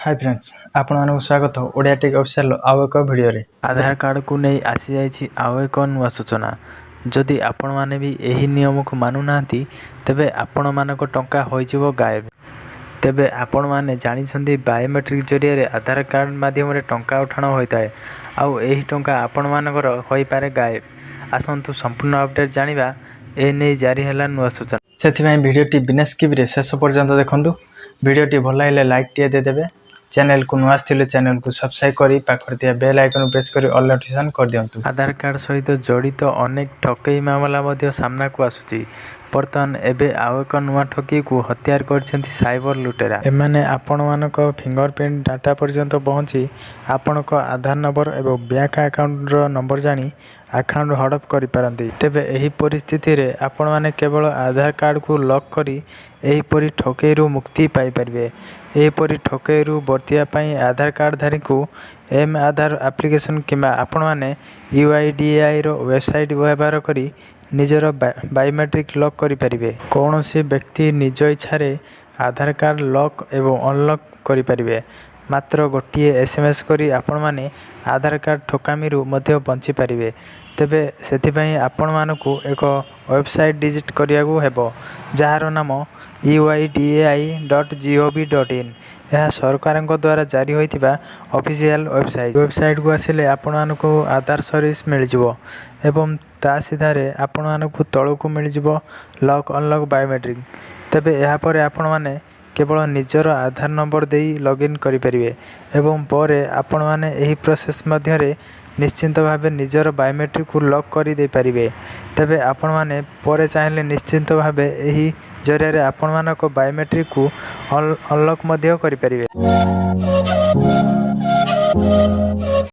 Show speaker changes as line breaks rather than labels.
High friends, ଆପଣମାନଙ୍କୁ ସ୍ୱାଗତ Odia take ଅଫିସିଆଲର ଆଉ ଏକ ଭିଡ଼ିଓରେ।
ଆଧାର କାର୍ଡ଼କୁ ନେଇ ଆସିଯାଇଛି ଆଉ ଏକ ନୂଆ ସୂଚନା। ଯଦି ଆପଣମାନେ ବି ଏହି ନିୟମକୁ ମାନୁନାହାନ୍ତି, ତେବେ ଆପଣମାନଙ୍କ ଟଙ୍କା ହୋଇଯିବ ଗାୟବ। ତେବେ ଆପଣମାନେ ଜାଣିଛନ୍ତି, ବାୟୋମେଟ୍ରିକ୍ ଜରିଆରେ ଆଧାର କାର୍ଡ଼ ମାଧ୍ୟମରେ ଟଙ୍କା ଉଠାଣ ହୋଇଥାଏ। ଆଉ ଏହି ଟଙ୍କା ଆପଣମାନଙ୍କର ହୋଇପାରେ ଗାୟବ। ଆସନ୍ତୁ ସମ୍ପୂର୍ଣ୍ଣ ଅପଡ଼େଟ୍ ଜାଣିବା। ଏ ନେଇ ଜାରି ହେଲା ନୂଆ ସୂଚନା।
ସେଥିପାଇଁ ଭିଡ଼ିଓଟି ବିନା ସ୍କିପ୍ରେ ଶେଷ ପର୍ଯ୍ୟନ୍ତ ଦେଖନ୍ତୁ। ଭିଡ଼ିଓଟି ଭଲ ଲାଗିଲେ ଲାଇକ୍ଟିଏ ଦେଇଦେବେ। ଚ୍ୟାନେଲକୁ ନୂଆ ଆସିଥିଲେ ଚ୍ୟାନେଲକୁ ସବସ୍କ୍ରାଇବ୍ କରି ପାଖରେ ଥିବା ବେଲ୍ ଆଇକନ୍ ପ୍ରେସ୍ କରି ଅଲ୍ ନୋଟିଫିକେସନ୍ କରିଦିଅନ୍ତୁ।
ଆଧାର କାର୍ଡ଼ ସହିତ ଜଡ଼ିତ ଅନେକ ଠକେଇ ମାମଲା ମଧ୍ୟ ସାମ୍ନାକୁ ଆସୁଛି। ବର୍ତ୍ତମାନ ଏବେ ଆଉ ଏକ ନୂଆ ଠକେଇକୁ ହତିଆର କରିଛନ୍ତି ସାଇବର ଲୁଟେରା। ଏମାନେ ଆପଣମାନଙ୍କ ଫିଙ୍ଗର ପ୍ରିଣ୍ଟ ଡାଟା ପର୍ଯ୍ୟନ୍ତ ପହଞ୍ଚି ଆପଣଙ୍କ ଆଧାର ନମ୍ବର ଏବଂ ବ୍ୟାଙ୍କ ଆକାଉଣ୍ଟର ନମ୍ବର ଜାଣି ଆକାଉଣ୍ଟ ହଡ଼ପ କରିପାରନ୍ତି। ତେବେ ଏହି ପରିସ୍ଥିତିରେ ଆପଣମାନେ କେବଳ ଆଧାର କାର୍ଡ଼କୁ ଲକ୍ କରି ଏହିପରି ଠକେଇରୁ ମୁକ୍ତି ପାଇପାରିବେ। ଏହିପରି ଠକେଇରୁ ବର୍ତ୍ତିବା ପାଇଁ ଆଧାର କାର୍ଡ଼ଧାରୀଙ୍କୁ ଏମ୍ ଆଧାର ଆପ୍ଲିକେସନ୍ କିମ୍ବା ଆପଣମାନେ ୟୁଆଇଡିଏଆଇର ୱେବସାଇଟ୍ ବ୍ୟବହାର କରି ନିଜର ବାୟୋମେଟ୍ରିକ୍ ଲକ୍ କରିପାରିବେ। କୌଣସି ବ୍ୟକ୍ତି ନିଜ ଇଚ୍ଛାରେ ଆଧାର କାର୍ଡ଼ ଲକ୍ ଏବଂ ଅନଲକ୍ କରିପାରିବେ। ମାତ୍ର ଗୋଟିଏ ଏସ୍ଏମ୍ଏସ୍ କରି ଆପଣମାନେ ଆଧାର କାର୍ଡ଼ ଠକାମିରୁ ମଧ୍ୟ ବଞ୍ଚିପାରିବେ। ତେବେ ସେଥିପାଇଁ ଆପଣମାନଙ୍କୁ ଏକ ୱେବସାଇଟ୍ ଭିଜିଟ୍ କରିବାକୁ ହେବ, ଯାହାର ନାମ uidai.gov.in। ଏହା ସରକାରଙ୍କ ଦ୍ୱାରା ଜାରି ହୋଇଥିବା ଅଫିସିଆଲ୍ ୱେବସାଇଟ୍। ୱେବସାଇଟ୍କୁ ଆସିଲେ ଆପଣମାନଙ୍କୁ ଆଧାର ସର୍ଭିସ୍ ମିଳିଯିବ ଏବଂ ତା ସିଧାରେ ଆପଣମାନଙ୍କୁ ତଳକୁ ମିଳିଯିବ ଲକ୍ ଅନଲକ୍ ବାୟୋମେଟ୍ରିକ୍। ତେବେ ଏହାପରେ ଆପଣମାନେ କେବଳ ନିଜର ଆଧାର ନମ୍ବର ଦେଇ ଲଗ୍ଇନ୍ କରିପାରିବେ ଏବଂ ପରେ ଆପଣମାନେ ଏହି ପ୍ରୋସେସ୍ ମଧ୍ୟରେ ନିଶ୍ଚିନ୍ତ ଭାବେ ନିଜର ବାୟୋମେଟ୍ରିକ୍କୁ ଲକ୍ କରିଦେଇପାରିବେ। ତେବେ ଆପଣମାନେ ପରେ ଚାହିଁଲେ ନିଶ୍ଚିନ୍ତ ଭାବେ ଏହି ଜରିଆରେ ଆପଣମାନଙ୍କ ବାୟୋମେଟ୍ରିକ୍କୁ ଅନଲକ୍ ମଧ୍ୟ କରିପାରିବେ।